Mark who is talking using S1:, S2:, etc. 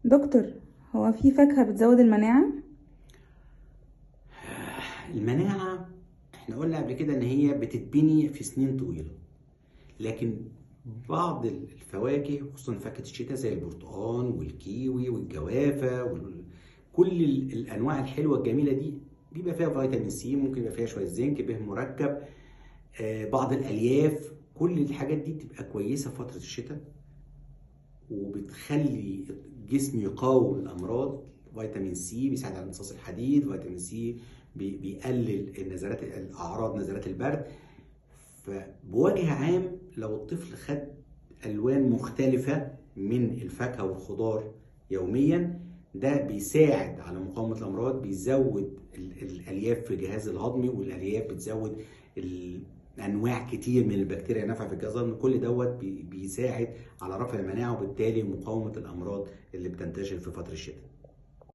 S1: دكتور، هو في فاكهة بتزود المناعة؟
S2: المناعة احنا قلنا قبل كده ان هي بتتبني في سنين طويلة، لكن بعض الفواكه خصوصا فاكهة الشتاء زي البرتقال والكيوي والجوافة وكل الانواع الحلوة الجميلة دي بيبقى فيها فيتامين سي، ممكن يبقى فيها شوية زنك، به مركب، بعض الالياف. كل الحاجات دي بتبقى كويسة في فترة الشتاء وبتخلي الجسم يقاوم الامراض. فيتامين سي بيساعد على امتصاص الحديد، فيتامين سي بيقلل النزلات، الاعراض نزلات البرد. فبوجه عام لو الطفل خد الوان مختلفة من الفاكهة والخضار يوميا ده بيساعد على مقاومة الامراض، بيزود الالياف في الجهاز الهضمي، والالياف بتزود انواع كتير من البكتيريا نافعة في الجهاز الهضمي. كل دوت بيساعد على رفع المناعة وبالتالي مقاومة الامراض اللي بتنتشر في فترة الشتاء.